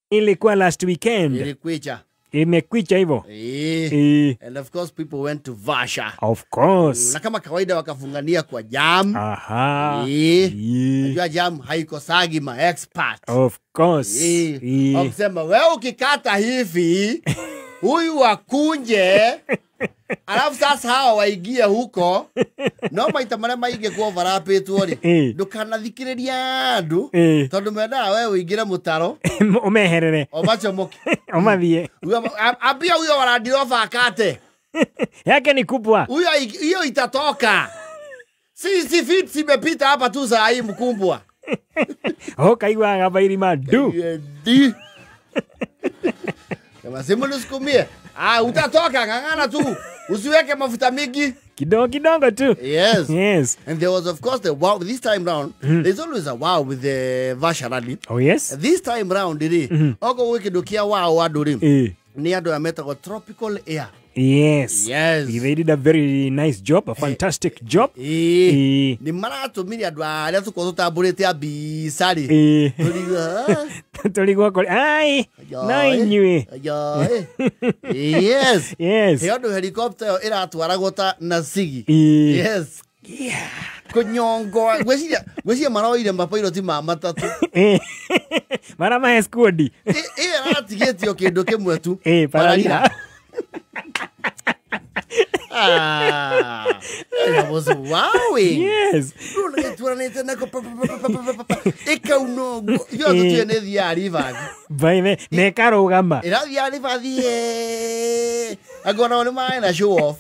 Ilikuwa last weekend. Ilikwicha. Imekwicha hivyo. And of course people went to Vasha. Of course. Na kama kawaida wakafungania kwa jam. Aha. Najua jam haikosagi ma expert. Of course. Wakisema wewe ukikata hivi huyu wakunje alafu sasa hawa waingie huko no maita maria maingi ku overlapĩtwo rĩ ndũkanathikĩrĩrie andũ tondũ mendaga we ũingĩre mũtaro umeherere o macomoke umathie. Ambia huyo wa Land Rover akate yake ni kubwa huyo, hiyo itatoka. Si fit imepita hapa tu saa hii mkumbwa. Kaigua gaba irima du. Kama simu nisukumie. Utatoka ngangana tu. Usiweke mafuta mingi. Kidogo kidogo tu. Yes. Yes. And there was of course the wow this time round. There's always a wow with the Vasha rally. Oh yes. This time round ri. Oko wikidukia wow andu ri. Ni andu ametagwo Tropical Air. Yes. Yes. They did a very nice job, a fantastic job. Ni maratumire andu aria tukorwo tutambũrĩte mbica rĩ. Tũrigwo kũrĩ ai no inyuĩ. Yes. Yes. He andu helicopter ĩyo ĩratwaragwo ta na cigi. Yes. Yeah. Kũnyongo ngwĩciria maroire mapairoti ma matatũ. Maramahe squad. Ĩyo ĩratigĩtio kĩndũ kĩmwe tu. Pararira. That was wowing. Yes. Show off.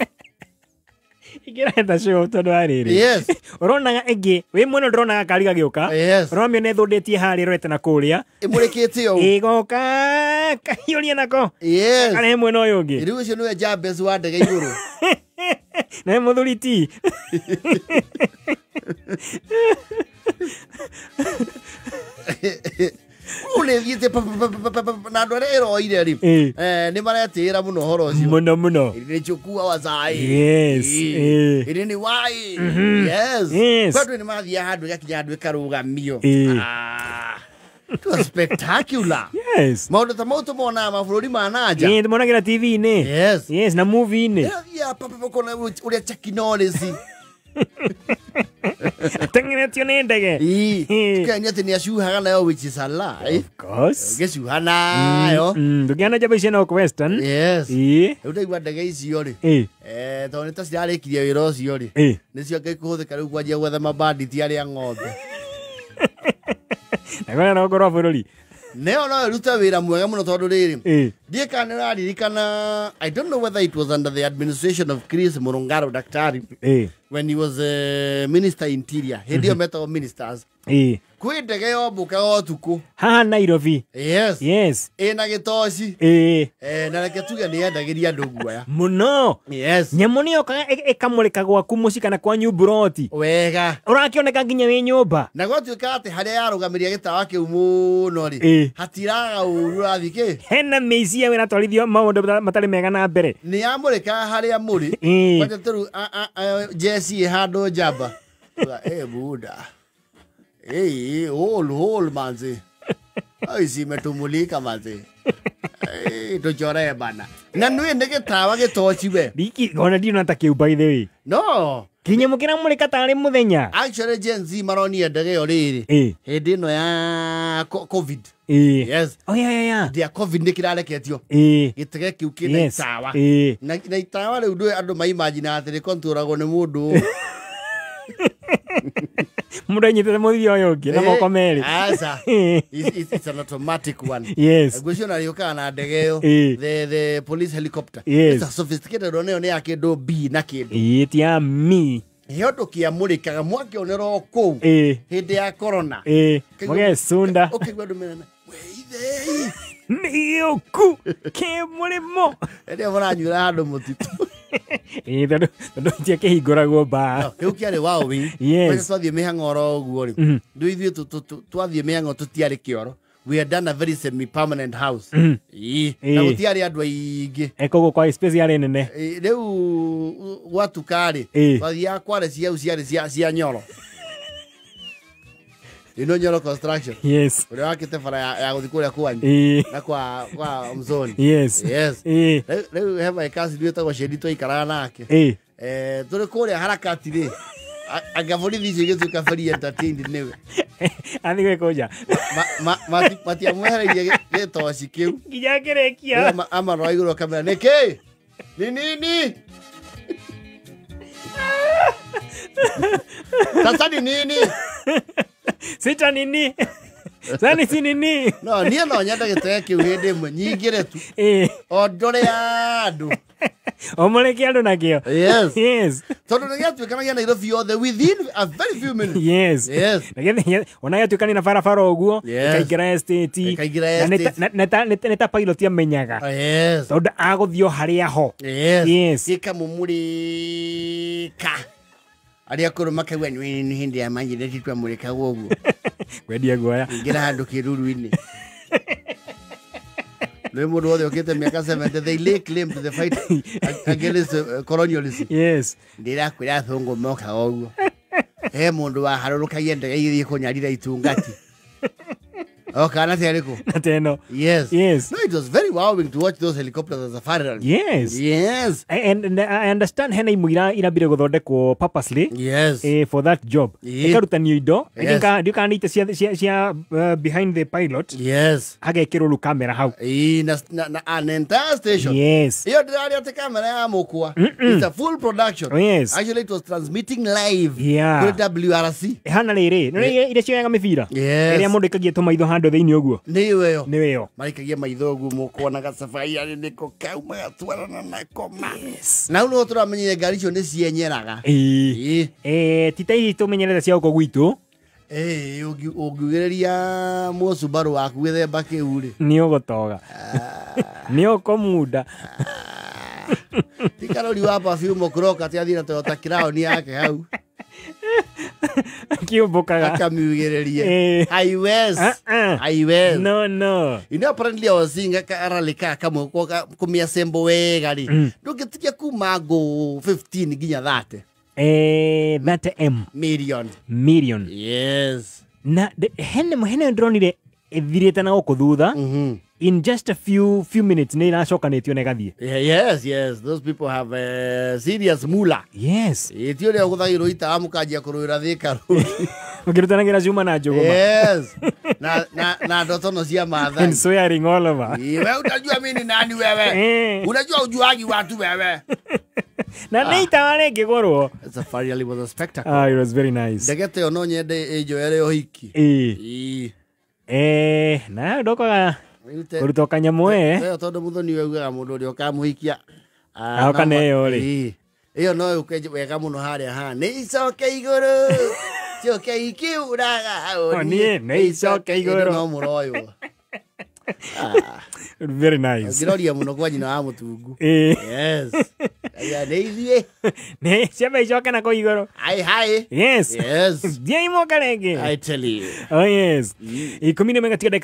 Ikirenda show off tondu ariri. Yes. Uronaga ingi wi mwena ndronaga kari gagioka. Yes. Romeo ne thunditie hari rorete na kuria. Imurikite u. Igoka kahiuria nako. Yes. Kare mwena uyu ungi. Riu ucio niwe Jabez wa ndege iguru. Na muthuri ti. Unethiite na andu aria iroire ri ni maretĩĩra mũno ũhoro ũcio mũno mũno. Ĩrĩ chukua wazai. Yes. Ĩrĩ ni wai. Yes. Yes. Andũ nĩ mathiaga handũ gakinya handũ ĩkarũgamio. It was spectacular. Yes. Maũndũ ta mau tũmonaga mabũrũri ma nanja. Tũmonagĩra TV-inĩ. Yes. Yes, na movie-inĩ. Ĩrathiaga papa kona ũrĩa Chuck Norris. Atengeretio nĩ ndege. Tukenia atĩ nĩ acuhaga nayo, which is a lie. Of course. Ũgĩcuha nayo. Ndũngĩona njamba icio no Western. Yes. Rĩu ndaigua ndege icio rĩ. Tondũ nĩ ta cirarĩkirie wĩra ũcio rĩ. Nĩcio ngai kũhũthĩka rĩu kwanjia gwetha mabanditi arĩa ng'ombe. Na no ngorwo bũrũri. Neo no ĩrute wĩra mwega mũno tondũ rĩrĩ. Ndiĩ kana nĩũraririkana, I don't know whether it was under the administration of Chris Murungaro Daktari. When he was minister interior. Hĩndĩ ĩyo metagwo ministers. Kwĩ ndege yombũkaga ũtukũ. Haha Nairobi. Yes. Yes. Ĩna gĩtoci. Na reke tuge nĩ yendagĩria andũ guoya. Mũno. Yes. Nyamũ nĩ yokaga ĩkamũrĩka gwaku mũciĩ kana kwanyu mburoti. Wega. Ũrakĩoneka nginya wĩ nyũmba. Na gwatuĩka atĩ harĩa yarũgamĩria gĩtawa kĩu mũno rĩ. Hatiraga ũru ũrathiĩ kĩ? Hena mĩici ĩyo ĩratwarithio maũndũ matarĩ mega na mbere. Nĩ yamũrĩkaga harĩa mũrĩ. Kwanja tarĩu jeci ĩ handũ njamba. Buda. Hey, hol manzi. Ai imetumulika manzi. Tuchore bana. Na nwe nĩ gĩtawa gĩtoci we. Ndiki ona ndina ta kĩu by the way. No. Kinya mũkĩramũrĩka tarĩ mũthenya. Actually Gen Z maronire ndege ĩyo rĩrĩ. Hĩndĩ ĩno ya COVID. Yes. Oh yeah yeah yeah. Dia COVID nĩ kĩrareketio. Gĩtege kĩu kĩna itawa. Na itawa rĩu ndũĩ andũ maimagine atĩ rĩkontrolagwo nĩ mũndũ. Mũndũ anyitĩte mũthia ũyũ ũngĩ na moko merĩ. Aca. It's an automatic one. Yes. Ngwĩciria ona rĩũkaga na ndege ĩyo. The police helicopter. Yes. It's a sophisticated one ĩyo nĩ ya kĩndũ B na kĩndũ. Ti ya mi. He ũndũ kĩamũrĩkaga mwakĩonera o kũu. Hĩndĩ ya corona. Mũgecunda. Ũkaigua andũ merana, weithei. Nĩ gĩũku kĩ mũrĩmo. Hĩndĩ ĩyo mũranyuĩra handũ mũtitũ. Tondũ tiakĩhingũragwo mbaa. Kĩu kĩarĩ wowing. Yes. Kwanja twathiĩ mĩhang'o oro ũguo rĩ. Rĩu ithuĩ twathiĩ mĩhang'o tũtiarĩ kĩoro. We had done a very semi-permanent house. Na gũtiarĩ andũ aingĩ. Koguo kwa space yarĩ nene. Rĩu gwatuka rĩ, twathiaga kware ciau ciarĩ cia Nyoro. You know Nyoro Construction. Yes. Ũrĩa wakĩte bara ya gũthiĩ kũrĩa kwanyu. Na kwa Mzoni. Yes. Yes. Rĩu he my cousin wĩtagwo Shedi twaikaraga nake. Tũrĩ kũrĩa harakati rĩ. Anga borithi icio igĩtuĩka very entertained nĩwe. Athiĩ gwĩka ũja. Matiamwehereirie gĩtoci kĩu. Nginya akĩrĩkia. Amarora igũrũ akamera nĩkĩ? Ni nini? Sasa ni nini? Sita nini? Sani si nini? No, niĩ no nyende gĩtege kĩu hĩndĩ ĩmwe nyingĩre tu. O ndore andũ. O mũreke andũ nakĩo. Yes. Yes. Tondũ nĩ gĩatuĩkanagia Nairobi yothe within a very few minutes. Yes. Yes. Ona gĩatuĩkania na barabara ũguo, ĩkaingĩra estate. Ĩkaingĩra estate. Na nĩ ta pilot amenyaga. Yes. Tondũ agũthiĩ o harĩa ho. Yes. Yes. Gĩkamũmũrĩka. Arĩa akũrũ makaigua nĩ hĩndĩ ya manjire titwamũrĩkagwo ũguo. Kwendia guoya. Ingĩra handũ kĩruru-inĩ. Nĩ mũndũ wothe ũkĩte mĩaka 70, they lay claim to the fight against colonialism. Yes. Ndĩrakwĩra athũngũ mokaga ũguo. He mũndũ waharũrũkagia ndege igĩthiĩ kũnyarira itungati. Oka na tiarĩkũ? Na teno. Yes. Yes. No, it was very wowing to watch those helicopters as safari run. Yes. Yes. And I understand hena imwe irambire gũthondekwo purposely. Yes. For that job. Ĩkarutanio indo. Yes. Ndiũ kana nĩ ite cia behind the pilot. Yes. Hagekĩrwo rĩu kamera hau. Na an entire station. Yes. Iyo ndĩraria atĩ kamera ya mũkwa. It's a full production. Yes. Actually it was transmitting live. Yeah. Kũrĩ WRC. Hana rĩrĩ. Nĩ iria cioyaga mĩbira. Yes. Ĩrĩa mũndũ ĩkagia tũmaitho handũ thĩinĩ ũguo. Nĩ ĩyo. Nĩ ĩyo. Marikagia maitho ũguo mũkuonaga safari arĩ nĩko kau magatwarana nako ma. Yes. Na rĩu nĩho tũramenyire ngari icio nĩ cienyeraga. Ĩĩ. Ti ta ici tũmenyerete cia gũkũ gwitũ. Ũngiugĩrĩria mũcubarũ waku gĩthemba kĩu rĩ. Nĩ ũgũtoga. Nĩ ũkũmunda. Ti karori wa perfume ũkũroka atĩ athiĩ na Toyota Crown yake hau. Kĩũmbũkaga. Akamiugĩrĩrie. Highways. Highways. No, no. You know, apparently I was seeing rally car kamwe kũmĩassemble wega rĩ. Ndũngĩtigia kuma ngũ 15 nginya 30. 30 M. Million. Million. Yes. Na hene ndĩronire ĩthirĩte na gũkũ thutha. In just a few minutes nĩ iracokanĩtio na ĩgathiĩ. Yeah, yes, yes. Those people have a serious mula. Yes. Ti ũrĩa ũgũthagĩrwo itawa mũkanjia kũrũĩra Thika Road. Mũkĩrutanagĩra cuma na njũgũma. Yes. Na ndotono cia Maathai. And swearing all over. Wewe utajua mimi ni nani wewe? Unajua ujuagi watu wewe. Na nĩ itawa rĩngĩgũrwo. Safari really was a spectacle. Ah, it was very nice. Ndege ĩyo no nyende ĩnjoere ũhiki. Na ndokaga kũruta kanyamũ ĩyo tondũ Muthoni we ugaga mũndũ ũrĩa ũkamũhikia aoka na ĩyo rĩ. Ĩyo no yũke wega mũno harĩa ha nĩ icoke igũrũ coke ikiuraga niĩ nĩ icoke igũrũ no mũroywo. Very nice. Ngĩroria mũno kwa nyina wa Mũtungu. Yes. Aya nĩ ithiĩ. Nĩ ciamba icoke na kũu igũrũ. Hai hai. Yes. Yes. Thiĩ imoka rĩngĩ. I tell you. Oh yes. 11 gatiga.